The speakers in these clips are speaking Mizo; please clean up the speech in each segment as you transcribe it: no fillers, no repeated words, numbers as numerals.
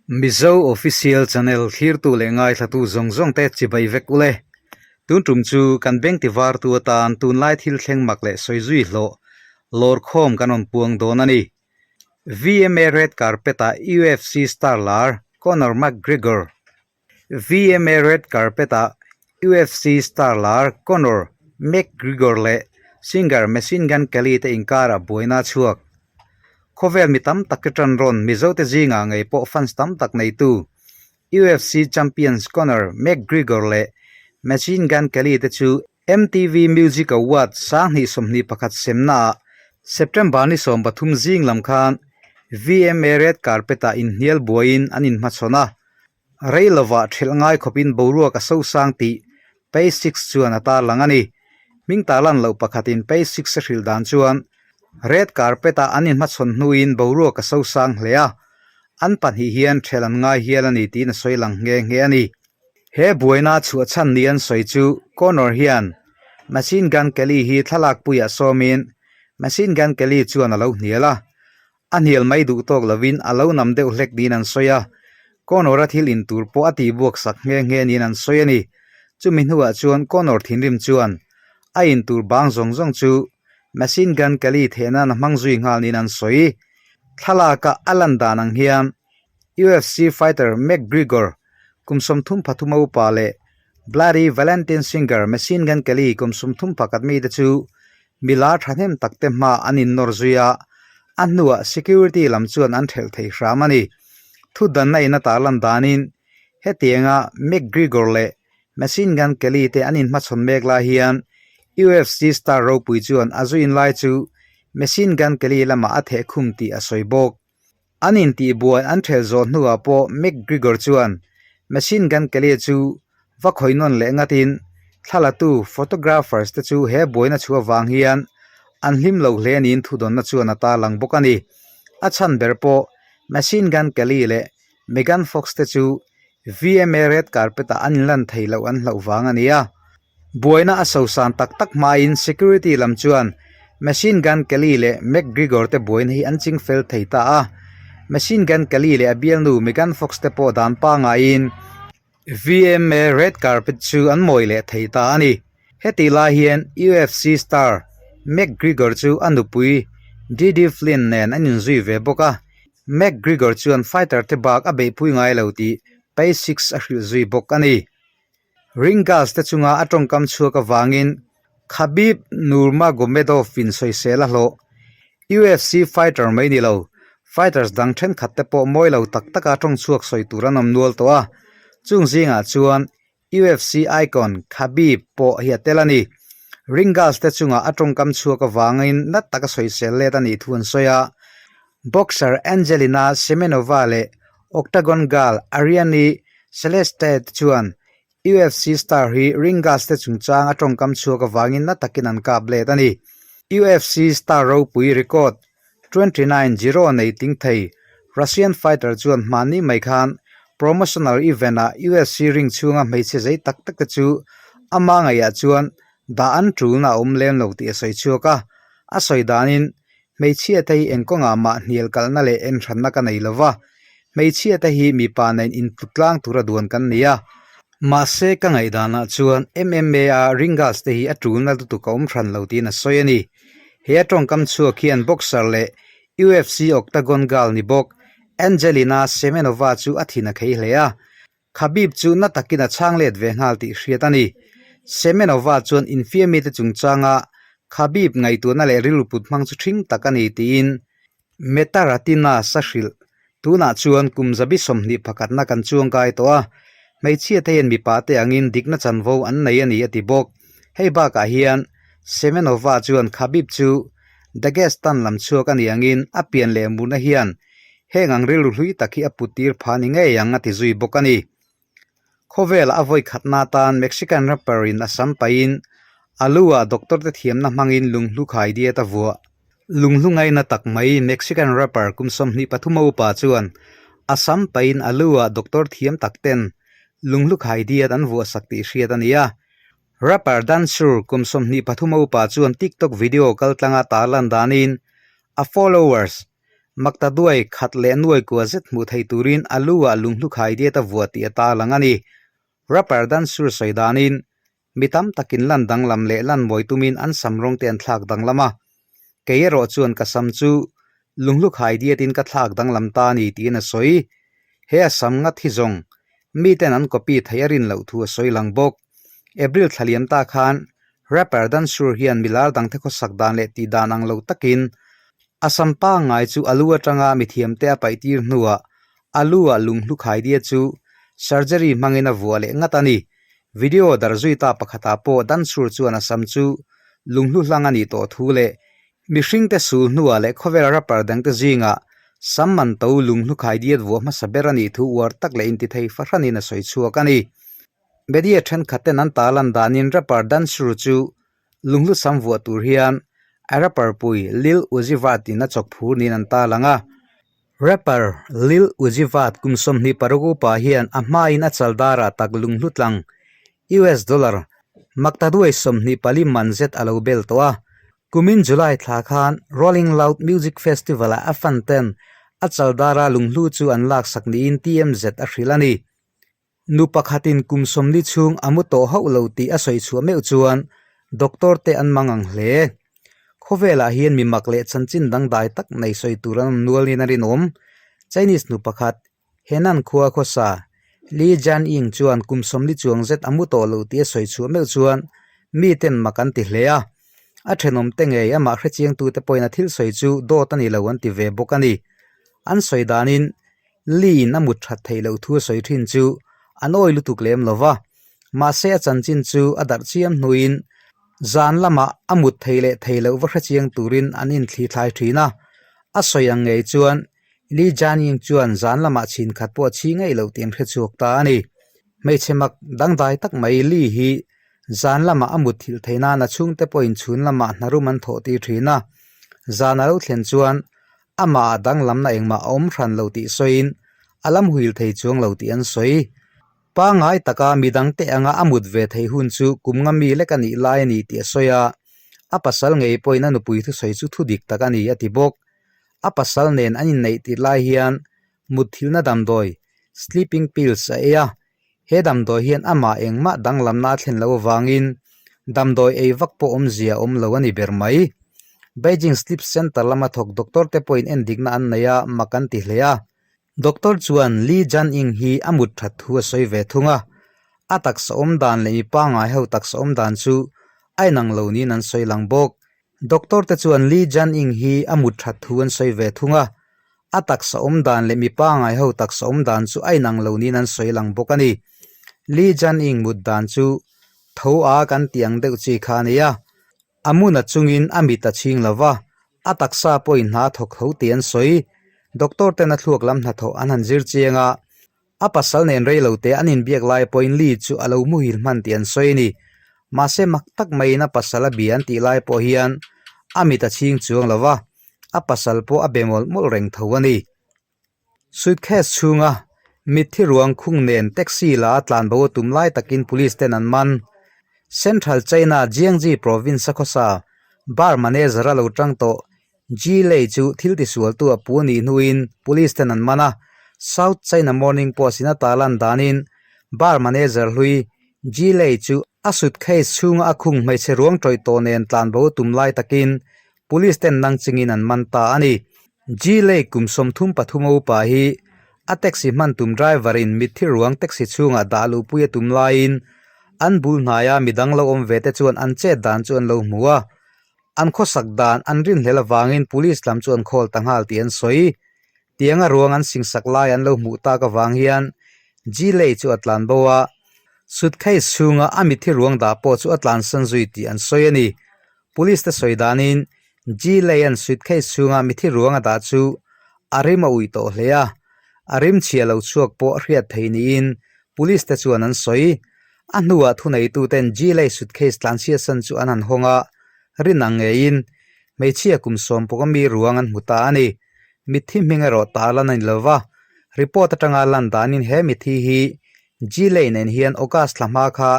Mizo Official Channel thlirtu leh ngaithlatu zawng zawng te chibai vek ule. Tun tum chu kan beng ti vartu atan tunlai thil thleng mak leh sawi zui hlawh lawrkhawm kan rawn puang dawn a ni. VMA Red Carpet ah UFC star lar Conor McGregor VMA Red Carpet-ah UFC star lar Conor McGregor leh singer Machine Gun Kelly te inkarah buaina a chhuak. Khawvel mi tam tak te tan rawn Mizote zingah ngei pawh fans tam tak neitu UFC champions Conor McGregor leh Machine Gun Kelly te chu MTV Music Awards 2021 semnaah September ni 13 zing lam khan VMA Red Carpet-ah inhnial buaiin an inhmachhawn a. Rei lovah ṭhelh ngai khawpin boruak a sosang tih Page Six chuan a tarlang a ni. Hming tarlan loh pakhatin Page Six a hrilh dan chuan red carpet-a an inhmachhawn hnuin boruak a sosang hle a, an pahnih hian ṭhelh an ngai hial a ni tiin a sawi lang nghe nghe a ni. He buaina chhuah chhan ni an sawi chu Conor hian Machine Gun Kelly hi thlalak puiah sawmin Machine Gun Kelly chuan a lo hnial a, A hnial mai duh tawk lovin a lo nam deuh hlek niin an sawi a, Conor-a thil in tur pawh a tihbuak sak nghe nghe niin an sawi a ni. Chumi hnuah chuan Conor thinrim chuan a in tur bang zawng zawng chu machine gun Kelly theh nan a hmang zui nghal niin an sawi. Thlalaka a lan dan ang hian UFC fighter McGregor kum 33 a upa leh Bloody Valentin singer Machine Gun Kelly kum 31 mite chu Mi lar thahnem tak te hma an innawr zui a, a hnuah security lam chuan an thelh thei hram a ni. Thu danna in a tarlan danin hetianga McGregor leh Machine Gun Kelly te an inhmachhawn mek lai hian UFC star ropui chuan a zuin lai chu Machine Gun Kelly lamah a theh khum tih a sawi bawk. An intihbuai an ṭhelh zawh hnuah pawh McGregor chuan Machine Gun Kelly chu va khawi nawn leh ngatin thlalatu photographers te chu he buaina chhuah vang hian an hlim lo hle niin thudawnna chuan a tarlang bawk a ni. A chhan ber pawh Machine Gun Kelly leh Megan Fox te chu VMA red carpet-ah an inlan thei loh an hlauh vang a ni a. Buaina a sosan tak tak hmain security lam chuan Machine Gun Kelly leh McGregor te buaina hi an ching fel thei ta a. Machine Gun Kelly leh a bialnu Megan Fox te pawh dan pangaiin VMA red carpet chu an mawi leh thei ta a ni. Hetih lai hian UFC star McGregor chu a nupui Dee Dee Flynn nen an inzui ve bawk a. McGregor chuan fighter te bak a beihpui ngai lo tih Page Six a hrilh zui bawk a ni. Ring girls te chunga a tawngkam chhuak avangin Khabib Nurmagomedov in sawisel a hlawh. UFC fighter mai ni lo, fighters dang thenkhat te pawh mawi lo tak taka tawng chhuak sawi tur an awm nual tawh a. Chung zingah chuan UFC icon Khabib pawh hi a tel a ni. Ring girls te chunga a tawngkam chhuak avangin nat taka sawisel let a nih thu an sawi a. Boxer Angelina Semenova leh Octagon Girl Arianny Celeste te chuan UFC star hi ring gas te chungchang a tawngkam chhuak avangin na takin an kap let a ni. UFC star ropui record 29 zero nei tling thei Russian fighter chuan hmanni mai khan promotional event ah UFC ring chhunga hmeichhe zei tak tak te chu ama ngaihah chuan dah an tulna a awm lem lo tih a sawi chhuak a, a sawi danin Hmeichhia te hi eng kawngah mah hnial kalhna leh en hranna ka nei lo va, hmeichhia te hi mipa nen intluk tlang tura duan kan ni a. Mahse ka ngaihdanah chuan MMA a ring girls te hi a tulna lutuk a awm hran lo tiin a sawi a ni. He a tawngkam chhuak hian boxer leh UFC Octagon girl ni bawk Angelina Semenova chu a thin a khei hle a. Khabib chu na takin a chhang let ve nghal tih hriat a ni. Semenova chuan infiamite chungchanga Khabib ngaihtuahna leh rilru put hmang chu ṭhing tak a ni tiin Metaratina sa hrilh. Tunah chuan kum zabi 20 pakhatna kan chuangkai tawh a, hmeichhiate hian mipate angin dikna chanvo an nei a ni a ti bawk. Hei bakah hian Semenova chuan Khabib chu Dagestan lam chhuak a nih angin a pian leh murna hian Heng ang rilru hlui tak hi a put tir pha ni ngei ang a ti zui bawk a ni. Khawvela a vawi khatna atan Mexican rapper in a sam pahin a lu ah doctor te thiamna hmangin lunghlu khai diat a vuah. Lunghlu ngaina tak mai Mexican rapper kum 23 a upa chuan a sam pahin a lu ah doctor thiam tak ten lunghlu khai diat an vuah sak tih hriat a ni a. Rapper Dansur kum 23 a upa chuan TikTok video kaltlanga tarlan danin a followers. Makta duai khat leh nuai kua zet hmuh theih turin a lu ah lunghlu khai diat a vuah tih a tarlang a ni. Rapper Dan Sur sawi danin mi tam takin lan danglam leh lan mawi tumin an sam rawng te an thlak danglam a. Kei erawh chuan ka sam chu lunghlu khai diatin ka thlak danglam ta a ni tiin a sawi. He a sam ngat hi zawng miten an copy theih a rin loh thu a sawi lang bawk. April thla liam ta khan rapper Dan Sur hian milar dangte khawsak dan leh tih dan ang lo takin A sam pangngai chu a lu atanga mithiamte a paih tir hnuah a lu ah lunghlu khaidia chu surgery hmangin a vuah leh ngat a ni. Video darh zui ta pakhatah pawh Dansur chuan a sam chu lunghlu hlang a nih tawh thu leh mihringte sul hnuah leh khawvel rapper dangte zingah sam man to lunghlu khaidiat vuah hmasa ber a nih thu uar tak leh intithei fahranin a sawi chhuak a ni. Media thenkhatten an tarlan danin rapper Dansur chu Lunghlu sam vuah tur hian a rapper pui Lil Uzi Vert in a chawk phur niin an tarlang a. Rapper Lil Uzi Vert kum 26 upa hian a hmain a chal darah tak lunghlu tlang US dollar maktaduai 24 man zet a lo bel tawh a. Kumin July thla khan Rolling Loud Music Festival ah a fan ten a chal dara lunghlu chu an laksak niin TMZ a hrilh a ni. Nu pakhatin kum sawmli chhung a mu tawh hauh lo tih a sawi chhuah meuh chuan doctor te an mang ang hle. Khawvelah hian mi mak leh chanchin dangdai tak nei sawi tur an awm nual niin a rinawm. Chinese nu pakhat, Henan khua khawsa, Li Jianying chuan kum sawmli chuang zet a mu tawh lo tih a sawi chhuah meuh chuan miten mak an ti hle a. A thenawm te ngei amah hrechiangtute pawhin a thil sawi chu dawt a ni lo an ti ve bawk a ni. An sawi danin Lee-in a mut that theih loh thu a sawi thin chu an awi lutuk lem lo va, mahse a chanchin chu a darh chiam hnuin zan lamah a mut theih leh theih loh va hrechiang turin an inthli thlai thin a. A sawi ang ngei chuan Lee Jianying chuan zan lamah chhin khat pawh a chhi ngei loh tih an hrechhuak ta a ni. Hmeichhe mak dangdai tak mai Lee hi zan lamah a mut thilh theih nan a chhungte pawhin chhun lamah hnarum an thawh tir thin a, zan a lo thlen chuan Amah ah danglamna engmah a awm hran lo tih sawiin a lam huil thei chuang lo tih an sawi. Pangngai taka midangte anga a mut ve theih hun chu kum nga mi lek a nih lai a ni tih a sawi a, a pasal ngei pawhin a nupui thusawi chu thu dik tak a ni a ti bawk. A pasal nen an inneih tirh lai hian mutthilhna damdawi, sleeping pills, a ei a, he damdawi hian amah engmah danglamna a thlen loh avangin damdawi ei vak pawh awmzia a awm lo a ni ber mai. Beijing Sleep Center lama thawk doctor te pawhin endikna an nei a, mak an ti hle a. Doctor chuan Li Jianying hi a mut that thu a sawi ve thung a, a taksa awm dan leh mi pangngai ho taksa awm dan chu a inang lo niin an sawi lang bawk. Doctor te chuan Li Jianying hi a mut that thu an sawi ve thung a, A taksa awm dan leh mi pangngai ho taksa awm dan chu a inang lo niin an sawi lang bawk a ni. Li Jianying mut dan chu tho a kan tih ang deuh chi kha a ni a. A mun a chungin a mit a chhing lo va, a taksa pawhin hna a thawk tho tih an sawi. Doctor ten a thluak lam hnathawh an han zir chiang a, a pasal nen rei lo te an inbiak lai pawhin Li chu a lo muhil hman tih an sawi a ni. Mahse mak tak maiin a pasal a bia an tih lai pawh hian a mit a chhing chuang lo va, a pasal pawh a be mawlh mawlh reng tho a ni. Suitcase chhunga mitthi ruang khung nen taxi la a tlan bo a tum lai takin police ten an man. Central China Jiangxi province a khawsa bar manager a lo tang tawh Ji Lei chu thil tisualtu a pu nih hnuin police ten an man a, South China Morning Post in a tarlan danin bar manager hlui Ji Lei chu a suitcase chhunga a khung hmeichhe ruang tawih tawh nen tlan bo a tum lai takin Police ten nang chingin an man ta a ni. Ji Lei kum 33 a upa hi a taxi hman tum driver in mitthi ruang taxi chhungah dah luhpui a tum laiin an bul hnaia midang lo awm ve te chuan an chet dan chu an lo hmu a. An khawsak dan an rinhlel avangin police lam chu an khawl ta nghal tih an sawi. Tianga ruang an singsak lai an lo hmuh tak avang hian Ji Lei chu a tlan bo a, suitcase chhunga a mitthi ruang dah pawh chu a tlansan zui tih an sawi a ni. Police te sawi danin Ji Lei-a'n suitcase chhunga mitthi ruang a dah chu a rim a ui tawh hle a, a rim chhia lo chhuak pawh a hriat thei niin police te chuan an sawi. A hnuah thuneituten Ji Lei suitcase tlanchhiatsan chu an han hawng a, rin ang ngeiin hmeichhia kum sawm pawka mi ruang an hmu ta a ni. Mitthi hming erawh ta lan a ni lo va, report atanga lan danin he mitthi hi Ji Lei nen hian August thla hma kha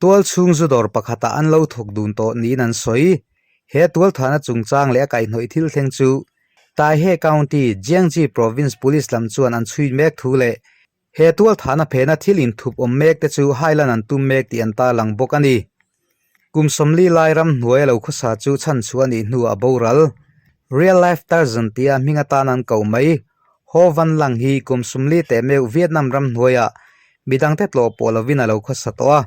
tual chhung zu dawr pakhatah an lo thawk dun tawh niin an sawi. He tualthahna chungchang leh a kaihhnawih thil thleng chu. Taihe County, Jiangxi Province Police lam chuan an chhui mek thu leh he tualthahna phena thil inthup awm mek te chu hailan an tum mek tih an tarlang bawk a ni. Kum 40 lai ram hnuai a lo khawsa chu chhan chhuah a nih hnuah a boral. Real Life Tarzan tia hming atan an koh mai. Ho Van Lang hi kum 40 teh meuh Vietnam ram hnuaiah midangte tlawh pawh lovin a lo khawsa tawh a.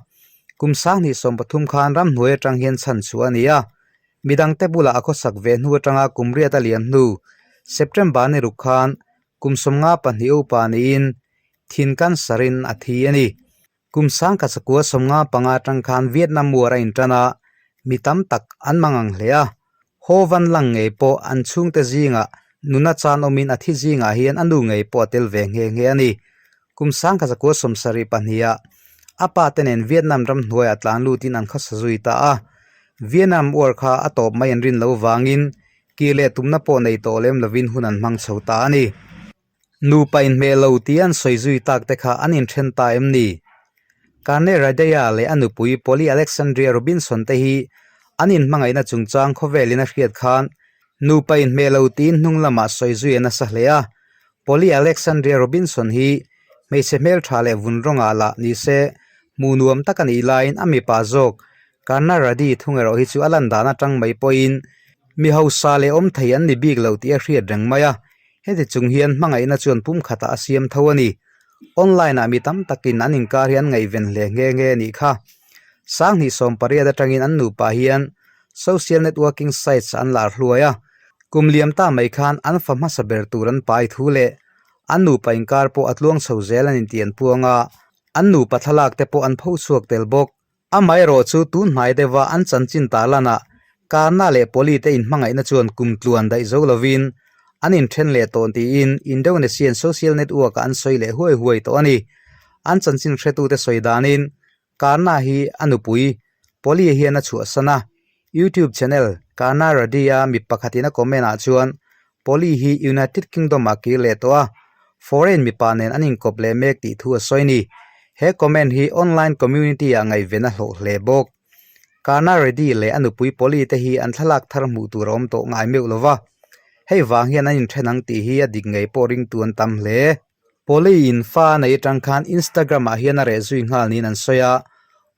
Kum 2013 khan ram hnuai atang hian chhan chhuah a ni a. Midangte bulah a khawsak ve hnu atanga kum riat a liam hnu September ni ruk khan kum 52 upa niin thin cancer in a thi a ni. Kum 1995 atang khan Vietnam War a intan a, mi tam tak an mang ang hle a. Ho Van Lang ngei pawh an chhungte zingah nuna chan awmin a thi zingah hian a nu ngei pawh a tel ve nghe nghe a ni. Kum 1972 ah a pa te nen Vietnam ram hnuaiah tlan lutin an khawsa zui ta a. Vietnam War kha a tawp mai an rin lo vangin kir leh tumna pawh nei tawh lem lovin hun an hmang chho ta a ni. Nupa inhmeh lo tih an sawi zui tak te kha an inthen ta em ni? Karne Radeya leh a nupui Polly Alexandria Robinson te hi an inhmangaihna chungchang khawvelin a hriat khan nupa inhmeh lo tiin hnung lamah sawi zui a nasa hle a. Polly Alexandria Robinson hi hmeichhe hmeltha leh vun rawngah lah ni se hmuh nuam tak a nih laiin a mipa zawk Karna Radi thung erawh hi chu a lan dan atang mai pawhin mi hausa leh awm thei an ni bik lo tih a hriat reng mai a. Heti chung hian hmangaihna chuan pumkhatah a siam tho a ni. Online ah mi tam takin an inkar hi an ngaihven hle nghe nghe a nih kha. 2018 atangin an nupa hian social networking sites an lar hluai a. Kum liam ta mai khan an fa hmasa ber tur an pai thu leh an nupa inkar pawh a tluang chho zel an intian puang a, an nupa thlalak te pawh an pho chhuak tel bawk. Amaherawh chu tun hnai deuha an chanchin ta lanah Karna leh Poli te inhmangaihna chuan kum tluan daih zo lovin an inthen leh tawh tiin Indonesian social network-ah an sawi leh huai huai tawh a ni. An chanchin hretute sawi danin Karna hi a nupui Poli hian a chhuahsan a, YouTube channel Karna Radi-a mi pakhatin a comment-ah chuan Poli hi United Kingdom-ah kir leh tawh a, foreign mipa nen an inkawp leh mek tih thu a sawi a ni. He comment hi online community-ah ngaihven a hlawh hle bawk. Karna Reddy leh a nupui Poli te hi an thlalak thar hmuh tur a awm tawh ngai meuh lo va, hei vang hian an inthen ang tih hi a dik ngei pawh ringtu an tam hle. Poli in fa a nei atang khan Instagram ah hian a reh zui nghal niin an sawi a,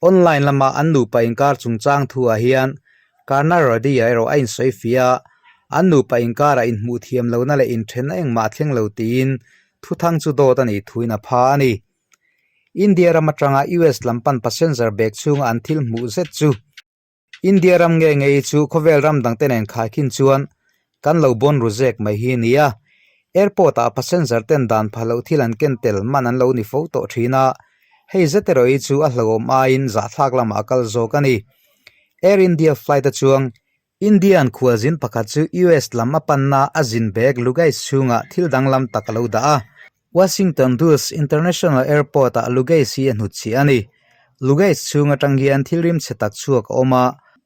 online lama an nupa inkar chungchang thu ah hian Karna Reddy-a erawh a insawi fia a, an nupa inkarah inhmuh thiam lohna leh inthenna engmah a thleng lo tiin thuthang chu dawt a nih thuin a pha a ni. India ram atanga US lam pan passenger bag chhunga an thil hmuh zet chu India ram nge ngei chu khawvel ram dangte nen khaikhin chuan kan lo bawn ru zek mai hi a ni a. Airport ah passenger ten dan phah loh thil an ken tel man an lo ni fo tawh thin a, hei zet erawh hi chu a hlauhawm aiin zahthlak lamah a kal zawk a ni. Air India flight a chuang Indian khualzin pakhat chu US lam a panna a zin bag luggage chhungah thil danglam tak a lo dah a. Washington Dulles International Airport-ah luggage hi a hnutchhiah a ni. Luggage chhung atang hian thil rimchhe tak chhuak a awm a,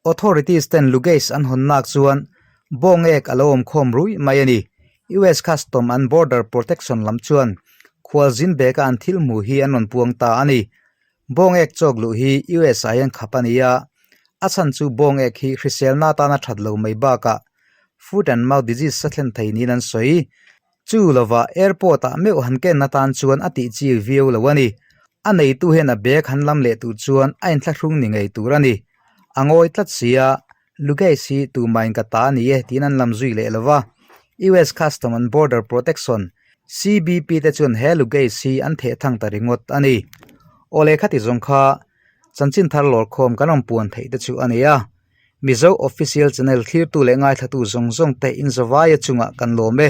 authorities ten luggage an hawn nak chuan bawng ek a lo awm khawm ruih mai a ni. US Custom and Border Protection lam chuan khualzin bag-a an thil hmuh hi an rawn puang ta a ni. Bawng ek chawk luh hi US ah hian khap a ni a, a chhan chu bawng ek hi hriselna atana that lo mai bakah foot and mouth disease a thlen thei niin an sawi. Chu lova airport ah meuh han ken atan chuan a tih chi viau lo a ni. A neitu hian a bag han lam leh tur chuan a inthlahrung ni ngei tur a ni. A ngawi tlat si a, luggage hi tumahin ka ta a ni e tiin an lam zui leh lo va. US Custom and Border Protection, CBP, te chuan he luggage hi an theh thang ta ringawt a ni. Awle khati zawng kha chanchin thar lawrkhawm kan rawn puan theih te chu a ni a. Mizo Official Channel thlirtu leh ngaithlatu zawng zawng te inzawvaia chungah kan lawm e.